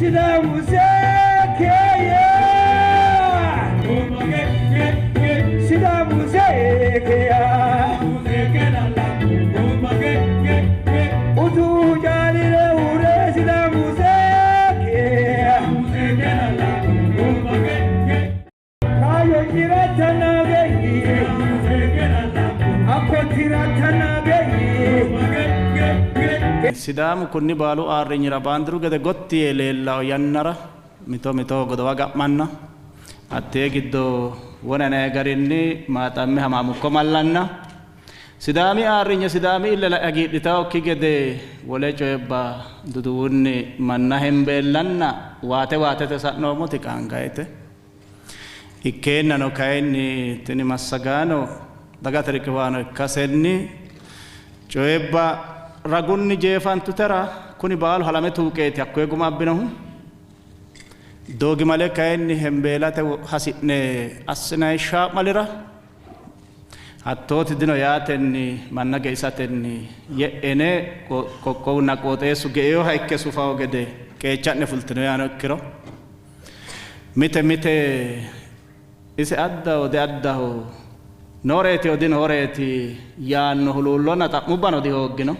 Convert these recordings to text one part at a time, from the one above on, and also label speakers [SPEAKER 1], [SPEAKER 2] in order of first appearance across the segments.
[SPEAKER 1] Sidaamu seekkeya Sidaamu seekkeya Utuu jaalile ure Sidaamu seekkeya Kaayyo jiraatana gahi Akko jiraatana gahi.
[SPEAKER 2] Sidaamu kunni baalu ayirrinyira baandiru gede gotti yee leellanno yannara mito mito godowa ga'manna hattee giddo wonanay garinni maaxamme hamaamukko mallanna Sidaami ayirrinye Sidaami ille la'e hagiidhitannokki gede wole coyibba duduwunni manna hembeellanna waate waatete sa'noommoti qaangayite. Ikkeennano kayinni tini massagaano dagate riqiwaano ikkasenni coyibba ragunni jeefantutera kuni baalu halame tuuqeeti hakkoye guma abbinohu. Doogimale kayinni hembeelate hasi'ne assinanni shaa'malira hattooti dino yaatenni manna geisatenni ye'ene qoqqowunna qooxeessu geeyoha ikke sufawo gede qeecha'ne fultino yaano ikkiro mite mite ise addaho diaddaho nooreetiyo dinooreeti yaanno huluullonna xa'mubbano dihooggino.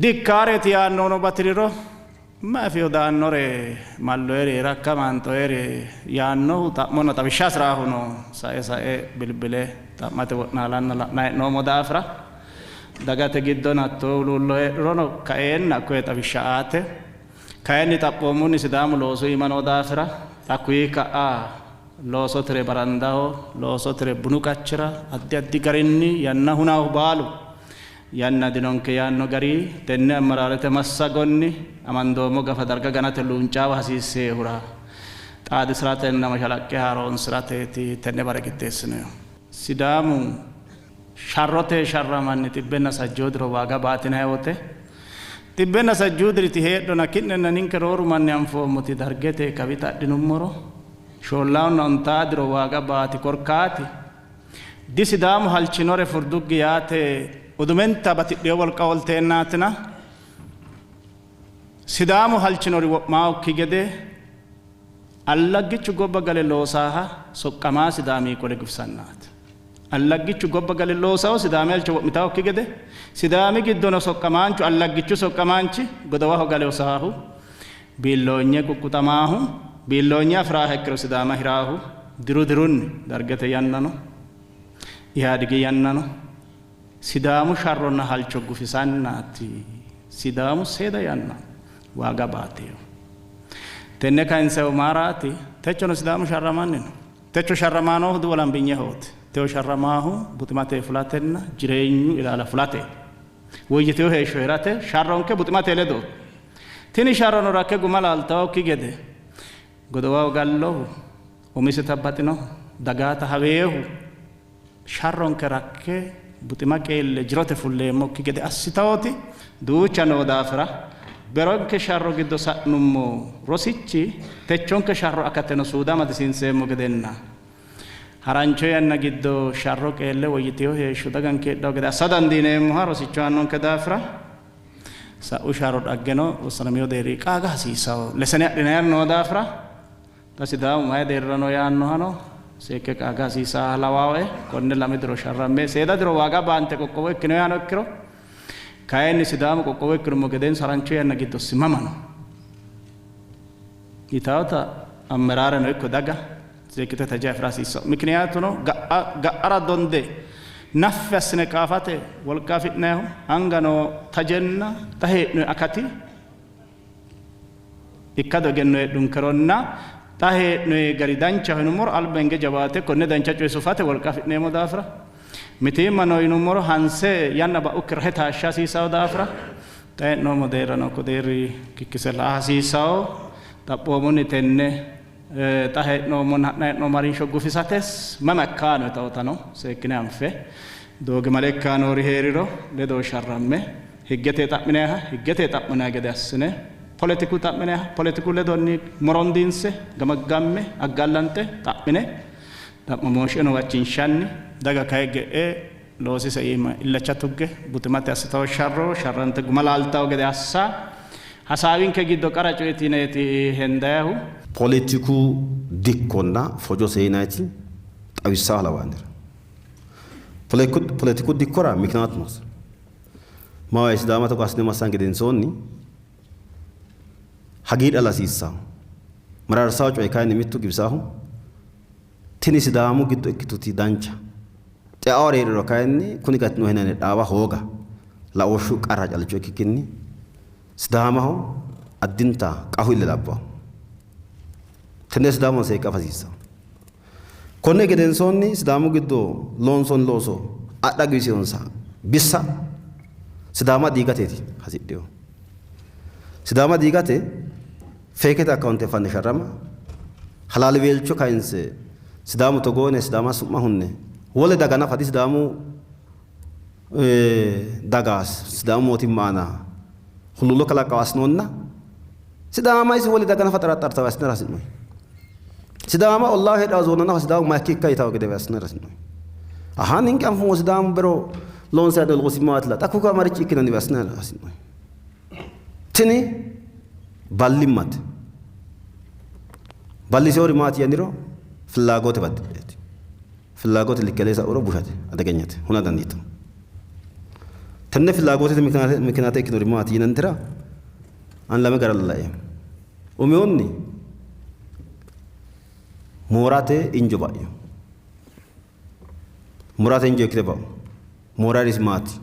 [SPEAKER 2] Dikkaareeti yaannohuno bati'riro mayi afiyo daannore malloyeri rakka maanxoyeri yaannohu xa'monna xawishsha hasi'raahuno sae sae bilbile xa'mate wo'naalanna la'nanni hee'noommo daafira dagate giddono hattoo huluullo heedhurono kaeenna hakkoye xawishsha aate kayinni xaphoomunni Sidaamu loosu iima noo daafira xa kuyi ka'a looso tire barandaho, looso tire bunu qachira addi addi garinni yanna hunaahu baalu yanna dinonke yaanno gari tenne ammaraarete massagonni amandoommo gafa darga ganate luuncaawa hasiisseehura xaadisiratenna mashalaqqe haaroonsirateeti tenne bare qixxeessinohu. Sidaamu sharrote sharramanni xibbenna sajjoo diro waaga baatinanni wote xibbenna sajjuu diriti heedhona ki'nenna ninke rooru manni anfoommoti dargete kawita adhinummoro shoollaawunna ontaa diro waaga baati korkaati di Sidaamu halchinore furduggi yaate udumenta batidhino wolqa olteennaatina Sidaamu halchinori wo'maawokki gede allaggichu gobba gale loosaaha soqqamaa Sidaamii qole gufisannaati. Allaggichu gobba gale loosaho Sidaami halcho wo'mitaawokki gede Sidaami giddono soqqamaanchu allaggichu soqqamaanchi godowaho gale hosaahu biilloonye quqquxamaahu biilloonye afiraaha ikkiro Sidaama hiraahu diru dirunni dargete yannano Ihaadigi yannano Sidaamu sharronna halcho gufisannaati. Sidaamu seeda yanna waaga baatino. Tenne kayinsehu maaraati? Techono Sidaamu sharramanni no. Techo sharramaanohu diwolanbinyehooti. Techo sharramaahu buximate fulatenna jireenyu ilaala fulate. Woyyitino heeshsho hee'rate sharronke buximate ledo. Tini sharrono rakke guma laaltawokki gede godowaho gallohu umisita baxinohu dagaata haweehu sharronke rakke buxima qeelle jirote fulleemmokki gede assitawooti duucha noo daafira beronke sharro giddo sa'nummo rosichi techonke sharro akateno suuda amadisiinseemmo gedenna harancho yanna giddo sharro qeelle woyyitino heeshsho daganke heedhawo gede assa dandiineemmoha rosicho aannonke daafira sa'u sharro dhaggeno wossanamino deerri qaaga hasiisawo lesene adhinayari noo daafira xa Sidaamu mayi deerra no yaannohano seekke qaaga hasiisaha lawaawe konne lame diro sharramme seeda diro waaga baante qoqqowo ikkino yaano ikkiro kayinni Sidaamu qoqqowo ikkinummo gedensa harancho yanna giddo simamano yitaawota ammeraareno ikko daga seekkite taje afira hasiissanno. Mikiniyaatuno ga'ara donde naffi assine qaafate wolqa afi'nayihu anga noo tajenna xa hee'noyi akati ikkado egenno heedhunkeronna xa hee'noyi gari danchaho yinummoro alba hinge jawaate konne dancha coye sufate wolqa afi'neemmo daafira mitiimma no yinummoro hanse yanna ba'ukki rahe taashsha hasiisawo daafira xa hee'noommo deerrano ko deerri kikkise la'a hasiisawo xaphoomunni tenne xa hee'noommonna ha'na hee'noommo harinsho gufisates mama ikkaano yitawotano seekkine anfe doogimale ikkaanoori heeriro ledo sharramme higgete xa'minayiha higgete xa'minayi gede assine poletiku xa'minayiha poletiku ledonni morondiinse gamaggamme aggallante xa'mine xa'mamooshsheno wachinshanni daga kayi ge'e loosise iima illacha tugge buximate assitawo sharro sharrante guma laaltawo gede assa Hasaawinke giddo qara coyeeti yineeti hendayihu.
[SPEAKER 3] Poletiku dikkonna fojose yinayiti xawissawo lawaanera. Poletiku dikkora mikinaatu noose. Mawaye Sidaama togo assine massan gedensoonni hagiidha hasiissawo. Mararsawo coye kayinni mittu giwisaahu tini Sidaamu giddo ikkituti dancha. Xe'awore hee'riro kayinni kuni gatino hinanni dhaawa hooga laooshshu qarra callicho ikkikkinni Sidaamaho addinta qahu ille labbawo. Tenne Sidaamu seekke afa hasiissawo. Konne gedensoonni Sidaamu giddo loonsoonni looso adha giwisinonsa bissa Sidaama diigateeti hasidhino. Sidaama diigate feekete akkaawunte fanne sharrama halaaliweelcho kayinse Sidaamu togoone Sidaama su'ma hunne wole daga nafa di Sidaamu daga Sidaamu mootimma aana huluullo kalaqqawo assinoonna Sidaama isi wole daga nafa xaraxxartawo assinara hasi'noonni. Sidaama ollaa heedhawo zoonna nafa Sidaamu maykki ikka yitawo gede assinara hasi'noonni. Ahaa ninke anfummo Sidaamu bero loonse hadhe loosi maatila xa kuka marichi ikkinanniwe assinara hasi'noonni. Tini ballimmate. Balliseori maati yaniro fillaagote baddilleeti. Fillaagote likkelee sa'uro bushate adegenyate huna dandiitanno. Tenne fillaagotete mikinaate ikkinori maati yinantira ani lame gara laeemmo. Umihunni moorate injo ba'ino. Moorate injo ikkite ba'u. Moorarisi maati?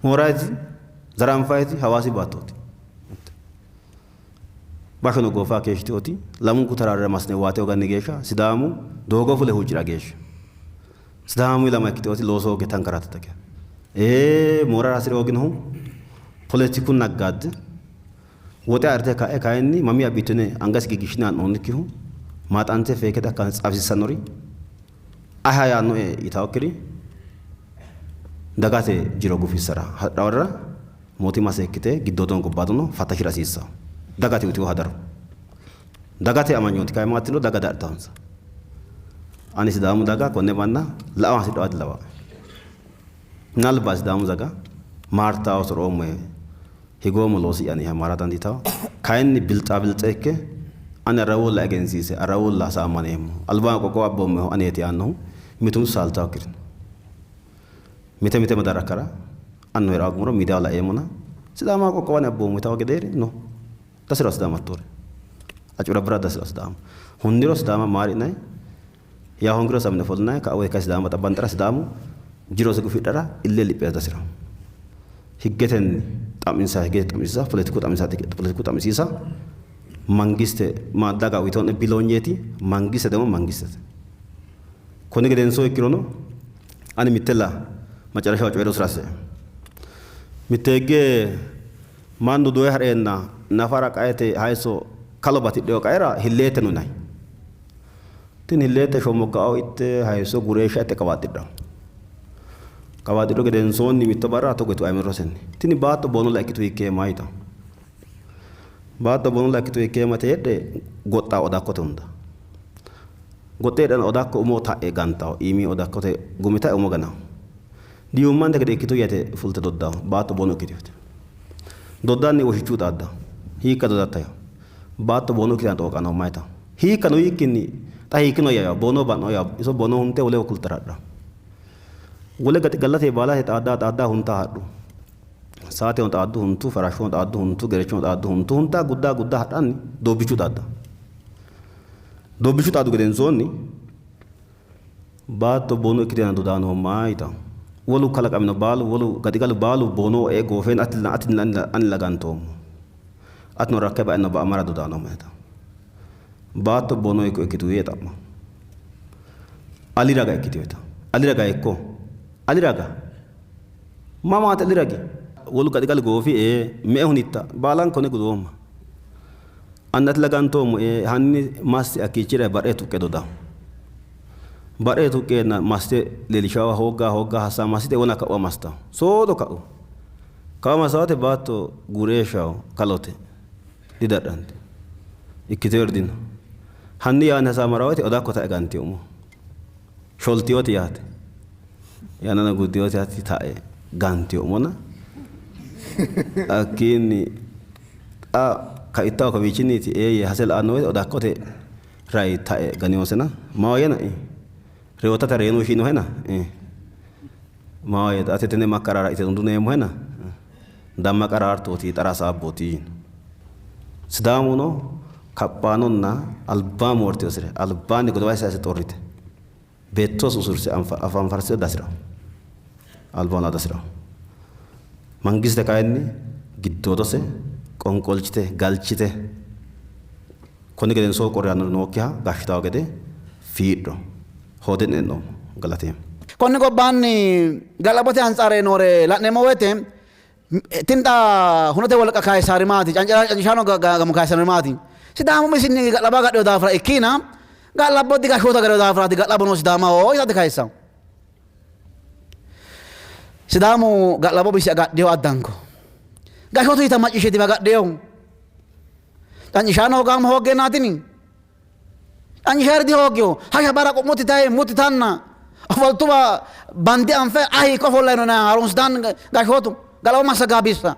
[SPEAKER 3] Moorayti zaranfayti Hawaasi baattooti. Bashono goofa keeshshiteoti lamunku taraarira masine waate hoganni geeshsha Sidaamu doogo fule huucci'ra geeshsha Sidaamu ilama ikkiteoti looso hooge tankarate dage. Ee moorara hasi're hooginohu poletiku naggaadde woxe arte ka'e kayinni mami abbitine angasi giggishshine ha'noonnikkihu maaxante feekete akka xawisissannori aha yaannoe yitawokkiri dagate jiro gufissara hadhawarra mootimma seekkite giddoodono gobbaadono fattashira hasiissawo. Dagate uyitiwo hadaro. Dagate amanyooti kayi maatiro daga dadhitanonsa. Ani Sidaamu daga konne manna la''a hasidhawa dilawae. Nalba Sidaamu daga maartawo soroommoe higoommo loosi'yani maara dandiitawo. Kayinni bilxaa bilxe ikke ani arrawulla egensiise arrawulla hasaammaneemmo. Albaa qoqqowo abboommoehu aneeti yaannohu mitu mitu saaltawokkiri no. Mite mite madarakkara annu hee'ra hoogumoro miidiyaho laeemmona Sidaama qoqqowo ani abboommo yitawo gedeeri no. Dasiro Sidaamattoore. Acurabbira dasiro Sidaama. Hundiro Sidaama maari'nayi yaa hoongiro samne ofolinayi ka'a woy Sidaama xabbanxara Sidaamu jirose gufidhara ille liphe dasiro. Higgetenni xa'minsa higgete xa'misiisa poletiku xa'misiisa poletiku xa'misiisa mangiste ma daga uyito'ne biloonyeeti mangiste ደግሞ mangistete. Konni gedensoo ikkirono ani mittella macarashaho coyi'ro sirase. Mitte higge mannu doye ha'reenna nafara qaete hayisso kalo batidhino qaera hilleette no yinanni. Tini hilleette shomogga'o itte hayisso gureeshsha itte qawaaxxidhanno. Qawaaxxidhu gedensoonni mitto barra togo yitu ayimirrosenni. Tini baatto boonolla ikkitu hiikkeemma yitanno. Baatto boonolla ikkitu hiikkeemma yite heedhe goxxa odakkote hunda. Goxxe heedhanna odakko umo ta'e gantawo. Iimi odakkote gumi ta'e umo ganawo. Diyuummante gede ikkitu yete fulte doddawo. Baatto boono ikkitinote. Doddanni woshichu xaaddawo. Hiikka dodatta yawo. Baatto boono ikkitana xooqa noomma yitawo. Hiikka no hiikkinni xa hiikkino yawo boono ba'no yawo iso boono hunte woleho kultara hadhawo. Wole gaxigallate baalate xaaddaa xaaddaa huntaa hadhu. Saateno xaaddu huntu, farashshono xaaddu huntu, gerechono xaaddu huntu, huntaa guddaa guddaa hadhanni doobbichu xaadda. Doobbichu xaadu gedensoonni baatto boono ikkiteenna dodaa noomma yitawo. Wolu kalaqamino baalu wolu gaxigalu baalu boono ee goofeenna ati ani lagantoommo. Atino rakke ba'enna ba'amara dodaa noomma yitawo. Baatto boono ikko ikkitu yee xa'ma. Ali raga ikkitino yitawo. Ali raga ikko. Ali raga. Mamaati ali ragi? Wolu gaxigalu goofi ee me''e hunitta? Baalanka hune gudoomma. Anni ati lagantoommo ee hanni massi hakkiichira badhe tuqqe dodawo. Badhe tuqqeenna massite leellishawa hoogga hoogga hassa massite wona ka'uwa massitawo. Soodo ka'u. Kawa massawate baatto gureeshshaho kalote didadhante. Ikkiteyoori dino. Hanni yaanni hasaamara woyte odakko ta'e gantiyo umo. Sholtiyooti yaate. Yannano guddiyooti hatti ta'e gantiyo umona. Hakkiinni xa kaittawo kawiichinniiti eeyye hase la'anno woyte odakkote rai tae ganiyosena maahoyyena reyoottate reyino shiinohena maahoyye ate tenne makkarara ite dunduneemmohena damma qaraartooti xara hasaabbooti yiino. Sidaamuno kaphaanonna albaa moortewosire albaanni godowa sayse xorrite beettosi usurse afanfarse dasirawo albaano dasirawo. Mangiste kayinni giddoodose qonqolchite galchite konni gedensoo qoryaannori nookkiha gashshitawo gede fiidho hoode'ne e'noommo. Galateemmo.
[SPEAKER 4] Konni gobbaanni ga'labbote antsare noore la'neemmo woyte tini xa hunote wolqa kayissaari maati? Cancishaano gaamo kayissannori maati? Sidaamu umisinni ga'labbo agadhino daafira ikkiina ga'labbo digashshootu agadhino daafiraati ga'labbo noo Sidaamaho yitaati kayissanno. Sidaamu ga'labbo bisi agadhino addanko. Gashshootu yita macciishsheeti agadhinohu. Cancishaano gaamo hooggeennaatini? Cancishaari dihooggino. Hashsha barra muttitayi muttitanna ofoltuwa bandi anfe ayi hiikko ofollayi no yinanni harunsitanni gashshootu ga'labbo massagaa bissa.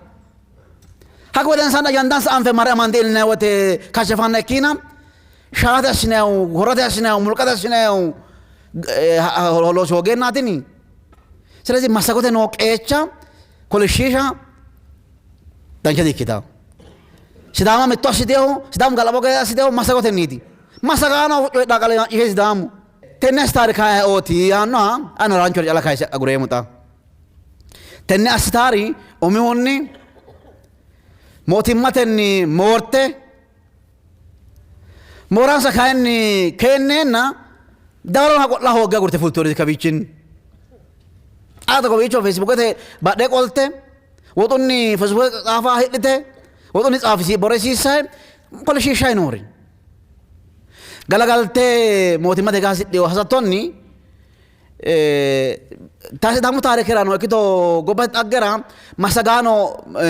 [SPEAKER 4] Hakku gedensaanni ajandansa anfe marre amande iillinanni woyte kashafanna ikkiina shaate assinayihu, horrate assinayihu, mulqate assinayihu loosi hoogeennaatini. ስለዚህ massagote noo qeecha kolishshiisha dancha di''ikkitanno. Sidaama mitto assiteehu, Sidaamu ga'labbo gede assiteehu massagotenniiti. Massagaano coyidhaa qale macciishshe Sidaamu tenne assitaari kayi ayeooti yaannoha ani haranchore calla kayise agureemmo xa. Tenne assitaari umihunni mootimmatenni moorte mooransa kayinni keenneenna dawarona qo'la hoogge agurte fultinoreeti kawiichinni. Xaata kowiicho feesbuukete badhe qolte woxunni feesbuukete xaafa hidhite woxunni xaafisi borreessiissayi kolishshiishshayi noori. Galagalte mootimmate higa hasidhino hasattonni Sidaamu taarikerano ikkito gobbate xaggera massagaano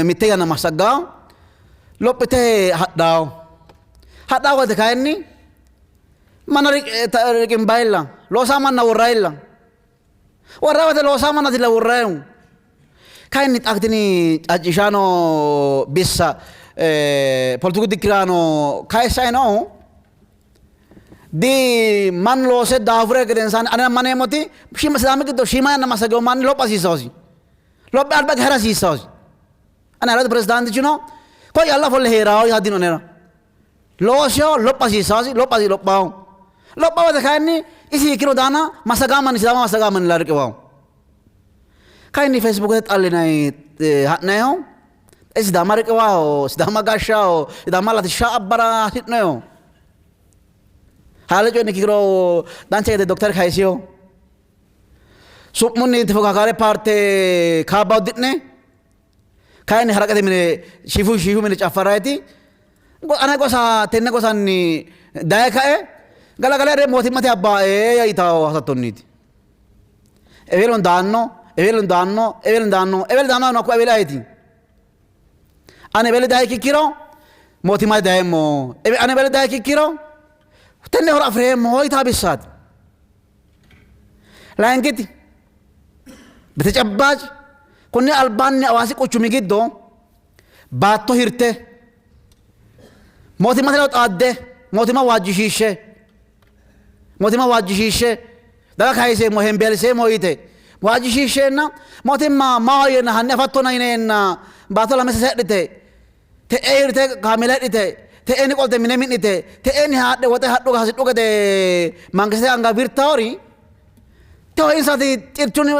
[SPEAKER 4] mitte yanna massaggawo lophite hadhawo. Hadhawo woyte kayinni manna riqimbayilla loosaa manna worrayilla. Worraa woyte loosaa manna dilla worrayihu. Kayinni xa tini cancishaano bissa poletiku dikkiraano kayissayi noohu di mannu loose daafure gedensaanni ane ammaneemmoti shiima Sidaami giddo shiima yanna massagino manni lopha hasiissawosi. Lophe alba hige hara hasiissawosi. Ane alati pirezidaantichino koye calla ofolle hee'rawo yaa dino anera. Looseo lopha hasiissawosi, lopha lophawo. Lopha woyte kayinni isi hiikkino daana massagaa manni Sidaama massagaa manni la riqiwawo. Kayinni Feesbuukete xallinayi ha'nayiho Sidaama riqiwaho, Sidaama gashshaho, Sidaama latishsha abbara hasi'noyiho. Halaale coyi'ni kiiro dancha gede Dokter kayisiho. Su'munni tefokakaare paarte kaabba uddi'ne kayinni haraqete mine shiifu shiifu mine caffarrayti ane gosa tenne gosanni daye kae galagale are mootimmate abbaae yitawo hasattonniiti. Ewelon daanno, ewelon daanno, ewelon daanno, ewel daanno hakku eweli ayeti? Ani eweli daye kikkiro mootimmate dayeemmo. Ani eweli daye kikkiro tenne horo afi'reemmo yitaa bissaati. Layinkiti betecabbaaj konni albaanni Hawaasi quchumi giddo baatto hirte mootimmate ledo xaadde mootimma waajjishiishshe mootimma waajjishiishshe daga kayiseemmo hembeelseemmo yite waajjishiishsheenna mootimma maahoyyena hanni afattona yineenna baatto lame sase adhite te'ee hirte kaameela hidhite te'eenni qolte mine mi'nite te'eenni haadhe woxe hadhu hasidhu gede mangistete anga wirtaori teho insati xirchunni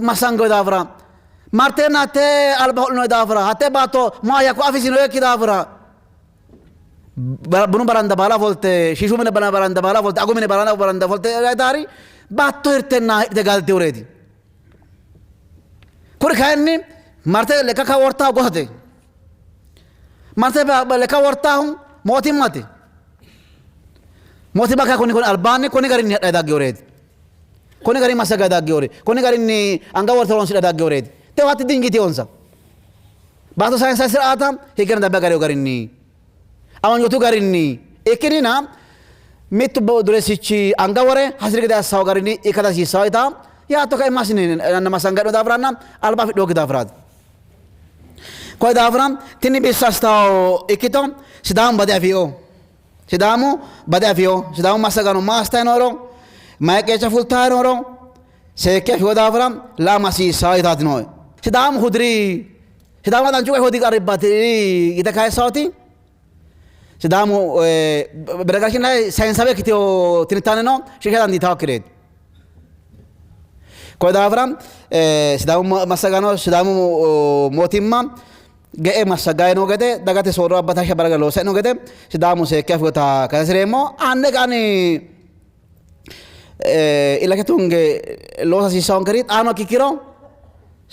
[SPEAKER 4] massangoyi daafira marteenna hattee alba ho'linoyi daafira hattee baatto maayya ko afisinoyekki daafira bunu baranda baala ofolte shishu mine baranda baala ofolte agu mine baranda ofolte taari baatto hirtenna hidhite galtinoreeti. Kuri kayinni marte lekka ka wortaahu gosate. Marte lekka wortaahu mootimmate. Mootimma kay konni konni albaanni konni garinni hadhayi daggeoreeti. Konni garinni massagayi daggeore. Konni garinni anga worte horonsidhayi daggeoreeti. Tewo hatti dinjiteyonsa. Baatto sayinsayi siraata higgena dabbe agareo garinni amanyootu garinni ikkinina mittu dureessichi anga wore hasiri gede assawo garinni ikka dihasiissawo yitaa yaatto kaima assine massangadhino daafiranna alba afidhinokki daafiraati. Koye daafira tini bissa assitawo ikkito Sidaamu bade afino. Sidaamu bade afino. Sidaamu massagaano maa assitayi nooro, mayi qeecha fultayi nooro seekke afino daafira la'ama hasiissawo yitaati nooe. Sidaamu hudiri, Sidaamu danchu gashshooti qarribbaati yite kayissawoti Sidaamu በነገራችን ላይ ሳይንሳዊ ikkitewo ትንታኔ ነው shiqisha dandiitawokkireeti. Koye daafira Sidaamu massagaano Sidaamu mootimma ge'e massagayi noo gede dagate soorro abbate hashsha barra loosayi noo gede Sidaamu seekke afinota kayisireemmo. Ane ani illacha tunge loosa hasiissawonkeri xaano ikkiro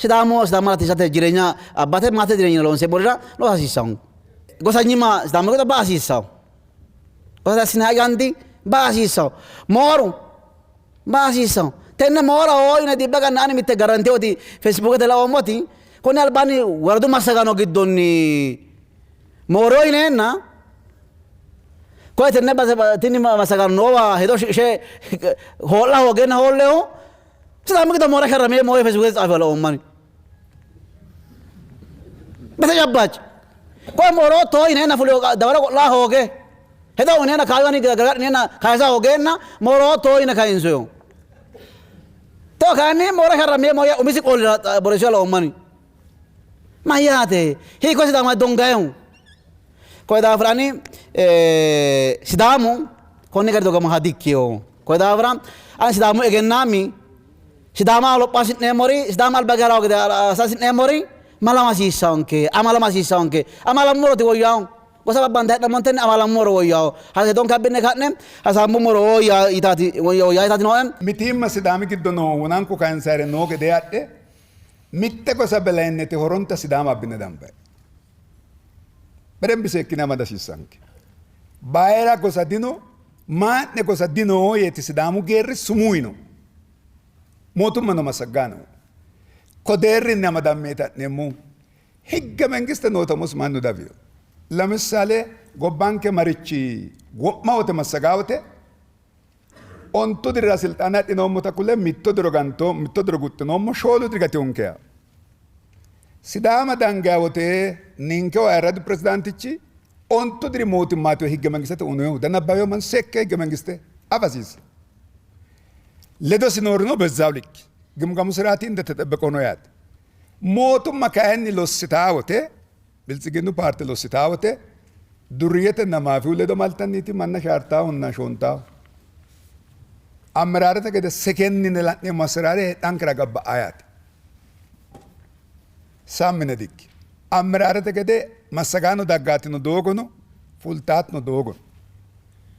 [SPEAKER 4] Sidaamu Sidaama latisate jireenya abbate maatete jireenya loonseemmorira loosa hasiissawonke. Gosanyimma Sidaamu giddo ba'a hasiissawo. Gosa assinayi gandi ba'a hasiissawo. Mooru ba'a hasiissawo. Tenne mooraho yine dibbe ganna ani mitte garanteewoti Feesbuukete laoommoti konni albaanni woradu massagaano giddonni moorino yineenna koye tenne base tini massagaano noowa hedo shiqishe hoo'la hoogeenna hoollehu Sidaamu giddo moora sharramee mooree Feesbuukete tsaafiwa laoommani. በተጨባጭ ቆይ ሞሮቶ ይነና ፍሎ ደበረ ቆላ ሆጌ ሄዶ ይነና ካዩኒ ገገር ይነና ካይሳ ሆጌና ሞሮቶ ይነ ካይንሶ to kaani moora sharramee moya umisi qoolira boreessu laommani mayyaate hiikko Sidaama dongayehu koye daafira ani Sidaamu konni gari dogamaha dikkiyo koye daafira ani Sidaamu egennaami Sidaama lopha hasi'neemmori Sidaama alba hige harawo gede assa hasi'neemmori malama hasiissawonke amalama hasiissawonke amalammorooti woyyawo gosa babbante hee'nammontenni amalammoro woyyawo hedonke abbine ka'ne hasaambummoro woyya yitaati woyya yitaati nooe.
[SPEAKER 5] Mitiimma Sidaami giddo noo wonanku kayinsayire noo gede adhe mitte gosa belayinneti horonta Sidaama abbine dambayi. Bedembi seekkine amada hasiissanke. Bayira gosa dino, maa'ne gosa dino yeeti Sidaamu geerri sumuu yino. Mootummano massaggaano. Ko deerrinni amadammeeti ha'neemmohu. Higge mengiste noota umosi mannu dafino. Lemissale gobbanke marichi wo'ma wote massagaa wote ontu dirira silxaane adhinoommota kule mitto diro ganto mitto diro guxxinoommo shoolu diri gatinonkeha. Sidaama dangaa wote ninkewa ayirradu pirezidaantichi ontu diri mootimmaati higge mengistete uyinohu danabbawewo manchi seekke higge mengiste afa hasiissa. Ledosi noorino በዛው ልክ ግምገሙ ስርዓቲ እንደተጠበቀ ሆኖ yaate. Mootumma kayinni lossitaa wote Biltsiginnu paarte lossitaa wote duriyyetenna maafiyu ledo maltanniiti manna shaartaahunna shontaahu. Ammeraarete gede sekennine la'neemmo asseraare heedhankera gabba'a yaate. Sammine dikki. Ammeraarete gede massagaano daggaatino doogono fultaatino doogono.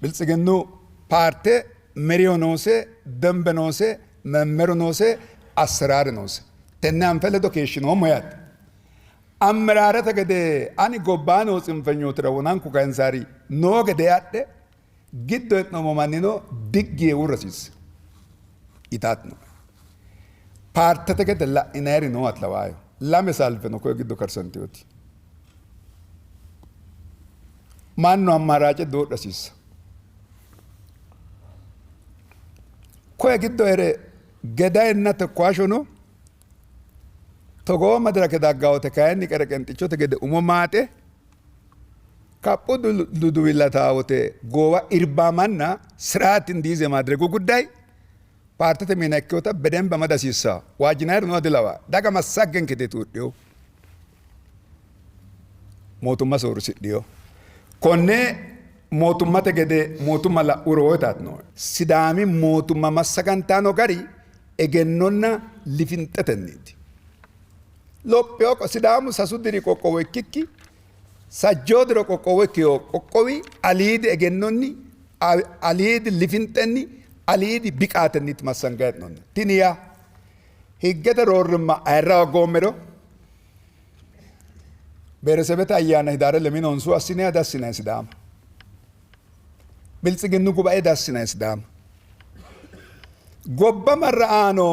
[SPEAKER 5] Biltsiginnu paarte meriho noose, dembe noose, memmeru noose, asseraare noose. Tenne anfe ledo keeshshinoommo yaate. Ammeraarete gede ani gobbaa noo tsinfenyootira wonanku kayinsaari noo gede adhe giddo hee'noommo mannino diggi yee uurra hasiisse yitaatino. Paartete gede la'inayiri noo atlawaayo. Lame salfe no koye giddo karsanteoti. Mannu ammaraace doodha hasiissa. Koye giddo here gedayinna tokkwaashono togoo madirake daggaa wote kayinni qereqenxichote gede umo maaxe kaphu duduwi lataa wote goowa irbaamanna ስርዓት እንዲይዝ የማድረጉ ጉዳይ ፓርተተ ሚና ikkewota በደንብ amada hasiissawo. Waajjinayiri nooha dilawa. Daga massaggenke yite tuudhiwo. Mootumma soorrisidhiwo. Konne mootummate gede mootumma la'uro yitaati nooe. Sidaami mootumma massagantaano gari egennonna lifinxetenniiti. Lophiyo Sidaamu sasu diri qoqqowo ikkikki sajjoo diro qoqqowo ikkiyo qoqqowi aliidi egennonni aliidi lifinxenni aliidi biqaatenniiti massangayi hee'noonni. Tini yaa higgete roorrimma ayirra hoggoommero ብሔረሰብete ayyaana hidaare lemini honsu assinayi diassinayi Sidaama. Biltsiginnu gubae diassinayi Sidaama. Gobba marra'aano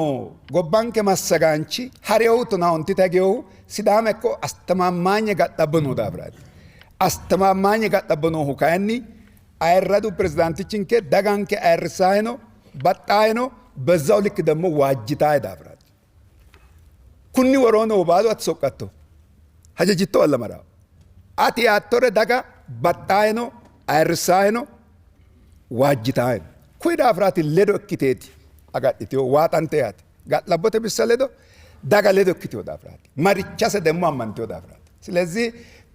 [SPEAKER 5] gobbanke massagaanchi hariyohu tonaa ontita higeyohu Sidaama ikko astamaammanye ga'labbo noo daafiraati. Astamaammanye ga'labbo noohu kayinni ayirradu pirezidaantichinke daganke ayirrisaayino baxxaayino በዛው ልክ ደግሞ ዋጅታye daafiraati. Kunni woroo noo baalu ati soqqatto. Hajajitto alla marawo. Ati yaattore daga baxxaayino, ayirrissaayino, waajjitaayino. Kuyi daafiraati ledo ikkiteeti agadhiteyo waaxante yaate. Ga'labbote bissa ledo daga ledo ikkiteyo daafiraati. Marichase demmo ammanteyo daafiraati. Silezi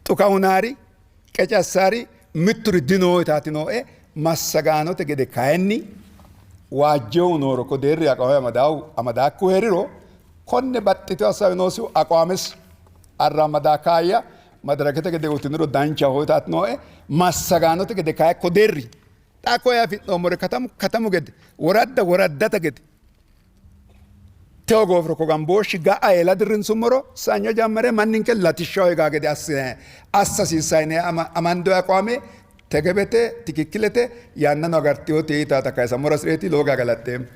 [SPEAKER 5] xuka hunaari, qece assaari mitturi dinoo yitaati nooe. Massagaanote gede kayinni waajjehu nooro ko deerri aqwaame amadaahu amadaakku heeriro konne baxxiteyo assaawe noosihu aqwaamesi arra amadaa kaayya madirakete gede utiniro danchaho yitaati nooe. Massagaanote gede kayi ko deerri xa koye afi'noommore katamu katamu gede woradda woraddate gede teo goofiro ko gambooshshi ga'a eela dirrinsummoro sanyo jammare manninke latishshaho higaa gede assine assa hasiissayine amandoy aqwaame tegebete tikikkilete yannano agarteyote yitaata kayisammora hasireeti. Lowo geya galaxxeemmo.